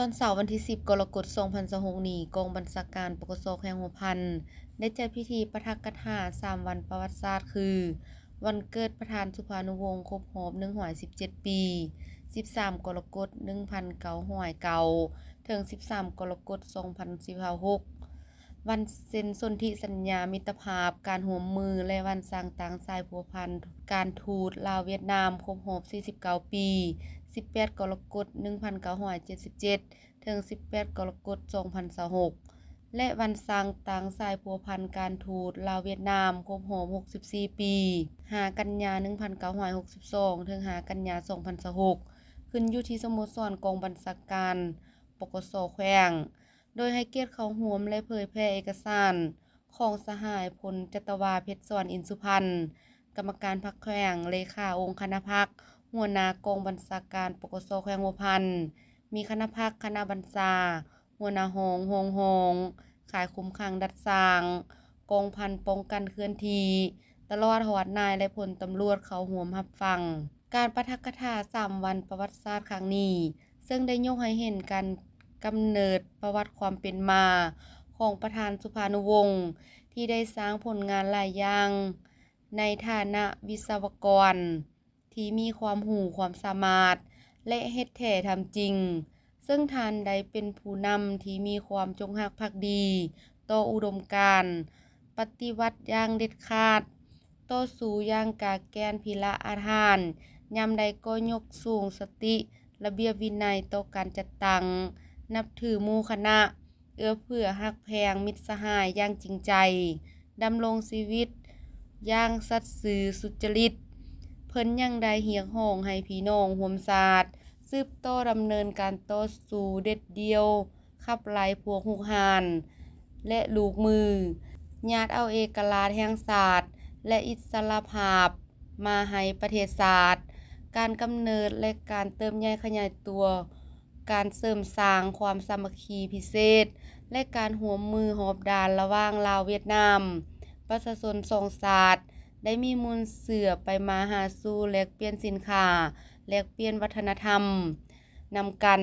ວັນເສົາວັນທີສິບ ກໍລະກົດ ສອງພັນຊາວຫົກນີ້, ກອງບັນຊາການ ປກສ ແຂວງຫົວພັນ ໄດ້ຈັດພິທີປາຖະກະຖາສາມວັນປະຫວັດສາດ ຄື ວັນເກີດປະທານສຸພານຸວົງຄົບຮອບໜຶ່ງຮ້ອຍສິບເຈັດປີ, ສິບສາມ ກໍລະກົດ ໜຶ່ງພັນເກົ້າຮ້ອຍເກົ້າ ເຖິງ ສິບສາມ ກໍລະກົດ ສອງພັນຊາວຫົກ, ວັນເຊັນສົນທິສັນຍາມິດຕະພາບການຮ່ວມມື ແລະ ວັນສ້າງຕັ້ງສາຍພົວພັນການທູດລາວຫວຽດນາມຄົບຮອບສີ່ສິບເກົ້າປີ, ສິບແປດ ກໍລະກົດ ໜຶ່ງພັນເກົ້າຮ້ອຍເຈັດສິບເຈັດ ເຖິງ ສິບແປດ ກໍລະກົດ ສອງພັນຊາວຫົກ ແລະ ວັນສ້າງຕັ້ງສາຍພົວພັນການທູດລາວຫວຽດນາມຄົບຮອບຫົກສິບສີ່ປີ, ຫ້າ ກັນຍາ ໜຶ່ງພັນເກົ້າຮ້ອຍຫົກສິບສອງ ເຖິງ ຫ້າ ກັນຍາ ສອງພັນຊາວຫົກ ຂຶ້ນຢູ່ທີ່ສະໂມສອນກອງບັນຊາການ ປກສ ແຂວງ, ໂດຍໃຫ້ກຽດເຂົ້າຮ່ວມ ແລະ ເຜີຍແຜ່ເອກະສານຂອງສະຫາຍ ພົນຈັດຕະວາ ເພັດສອນ ອິນສຸພັນ ກຳມະການພັກແຂວງ, ເລຂາອົງຄະນະພັກ, ຫົວໜ້າກອງບັນຊາການ ປກສ ແຂວງຫົວພັນ, ມີຄະນະພັກ, ຄະນະບັນຊາ, ຫົວໜ້າຫ້ອງ, ຮອງຫ້ອງ, ຂາຍຄຸມຂັງດັດສ້າງ, ກອງພັນປ້ອງກັນເຄື່ອນທີ່, ຕະຫຼອດຮອດນາຍ ແລະ ພົນຕຳຫຼວດເຂົ້າຮ່ວມຮັບຟັງ. ການປາຖະກະຖາສາມວັນປະຫວັດສາດຄັ້ງນີ້ ເຊິ່ງໄດ້ຍົກໃຫ້ເຫັນການກຳເນີດປະຫວັດຄວາມເປັນມາຂອງປະທານສຸພານຸວົງ ທີ່ໄດ້ສ້າງຜົນງານຫຼາຍຢ່າງໃນຖານະວິສະວະກອນທີ່ມີຄວາມຮູ້ຄວາມສາມາດ ແລະ ເຮັດແທ້ທຳຈິງ, ເຊິ່ງທ່ານໄດ້ເປັນຜູ້ນຳທີ່ມີຄວາມຈົງຮັກພັກດີຕໍ່ອຸດົມການ ປະຕິວັດຢ່າງເດັດຂາດ, ຕໍ່ສູ້ຢ່າງກາແກ່ນພິລະອາທານ, ຍາມໃດກໍຍົກສູງສະຕິ ລະບຽບວິໄນຕໍ່ການຈັດຕັ້ງ, ນັບຖືໝູ່ຄະນະ, ເອື້ອເຟື້ອຮັກແພງມິດສະຫາຍຢ່າງຈິງໃຈ, ດຳລົງຊີວິດຢ່າງສັດຊື່ສຸດຈະລິດ. ເພິ່ນຍັງໄດ້ຮຽກຮ້ອງໃຫ້ພີ່ນ້ອງຮ່ວມຊາດ ສືບຕໍ່ດຳເນີນການຕໍ່ສູ້ເດັດດ່ຽວ ຂັບໄລ່ພວກຮຸກຮານ ແລະ ລູກມື, ຍາດເອົາເອກະລາດແຫ່ງຊາດ ແລະ ອິດສະຫຼະພາບມາໃຫ້ປະເທດຊາດ, ການກຳເນີດ ແລະ ການເຕີບໃຫຍ່ຂະຫຍາຍຕົວ, ການເສີມສ້າງຄວາມສາມັກຄີພິເສດ ແລະ ການຮ່ວມມືຮອບດ້ານລະຫວ່າງລາວຫວຽດນາມ, ປະຊາຊົນສອງຊາດ ໄດ້ມີມູນເຊື້ອໄປມາຫາສູ່, ແລກປ່ຽນສິນຄ້າ, ແລກປ່ຽນວັດທະນະທຳນຳກັນ,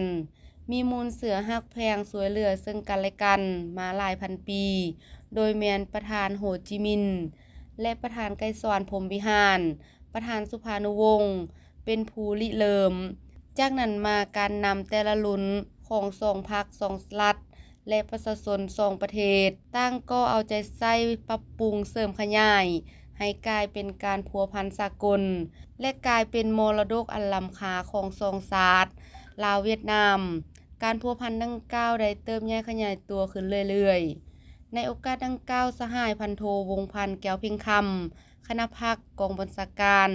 ມີມູນເຊື້ອຮັກແພງຊ່ວຍເຫຼືອເຊິ່ງກັນແລະກັນມາຫຼາຍພັນປີ, ໂດຍແມ່ນປະທານໂຮຈິມິນ ແລະ ປະທານໄກສອນ ພົມວິຫານ, ປະທານສຸພານຸວົງ ເປັນຜູ້ລິເລີ່ມ. ຈາກນັ້ນມາ ການນຳແຕ່ລະລຸ້ນຂອງສອງພັກ, ສອງລັດ ແລະ ປະຊາຊົນສອງປະເທດ ຕ່າງກໍເອົາໃຈໃສ່ປັບປຸງເສີມຂະຫຍາຍໃຫ້ກາຍເປັນການພົວພັນສາກົນ ແລະ ກາຍເປັນມໍລະດົກອັນລ້ຳຄ່າຂອງສອງຊາດ ລາວ-ຫວຽດນາມ. ການພົວພັນດັ່ງກ່າວໄດ້ເຕີບໃຫຍ່ຂະຫຍາຍຕົວຂຶ້ນເລື້ອຍໆ. ໃນໂອກາດດັ່ງກ່າວ, ສະຫາຍພັນໂທ ວົງພັນ ແກ້ວເພັງຄຳ ຄະນະພັກກອງບັນຊາການ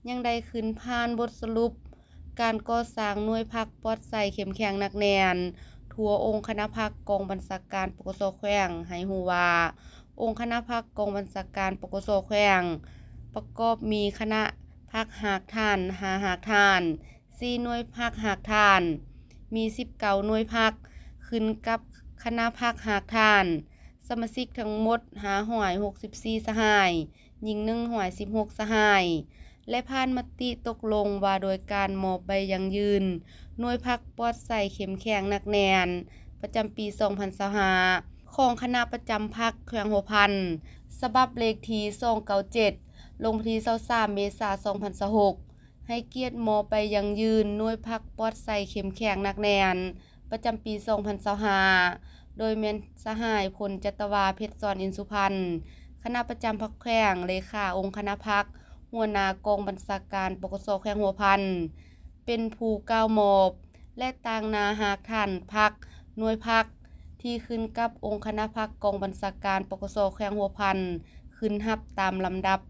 ຍັງໄດ້ຂຶ້ນຜ່ານບົດສະຫຼຸບການກໍ່ສ້າງໜ່ວຍພັກປອດໃສເຂັ້ມແຂງໜັກແໜ້ນທົ່ວອົງຄະນະພັກກອງບັນຊາການ ປກສ ແຂວງ ໃຫ້ຮູ້ວ່າ ອົງຄະນະພັກກອງບັນຊາການ ປກສ ແຂວງ ປະກອບມີຄະນະພັກຮາກຖານ ຫ້າຮາກຖານ, ສີ່ໜ່ວຍພັກຮາກຖານ, ມີສິບເກົ້າໜ່ວຍພັກ ຂຶ້ນກັບຄະນະພັກຮາກຖານ, ສະມາຊິກທັງໝົດຫ້າຮ້ອຍຫົກສິບສີ່ສະຫາຍ, ຍິງໜຶ່ງຮ້ອຍສິບຫົກສະຫາຍ ແລະ ຜ່ານມະຕິຕົກລົງວ່າໂດຍການມອບໃບຢັ້ງຢືນໜ່ວຍພັກປອດໃສເຂັ້ມແຂງໜັກແໜ້ນ ປະຈຳປີສອງພັນຊາວຫ້າ ຂອງຄະນະປະຈຳພັກແຂວງຫົວພັນ ສະບັບເລກທີສອງເກົ້າເຈັດ ລົງວັນທີຊາວສາມເມສາສອງພັນຊາວຫົກ ໃຫ້ກຽດມອບໃບຢັ້ງຢືນໜ່ວຍພັກປອດໃສເຂັ້ມແຂງໜັກແໜ້ນ ປະຈຳປີສອງພັນຊາວຫ້າ ໂດຍແມ່ນສະຫາຍ ພົນຈັດຕະວາ ເພັດສອນ ອິນສຸພັນ ຄະນະປະຈຳພັກແຂວງ, ເລຂາອົງຄະນະພັກ, ຫົວໜ້າກອງບັນຊາການ ປກສ ແຂວງຫົວພັນ ເປັນຜູ້ກ່າວມອບ ແລະ ຕາງໜ້າຮາກຖານພັກ, ໜ່ວຍພັກ ທີ່ຂຶ້ນກັບອົງຄະນະພັກກອງບັນຊາການ ປກສ ແຂວງຫົວພັນ ຂຶ້ນຮັບຕາມລຳດັບ.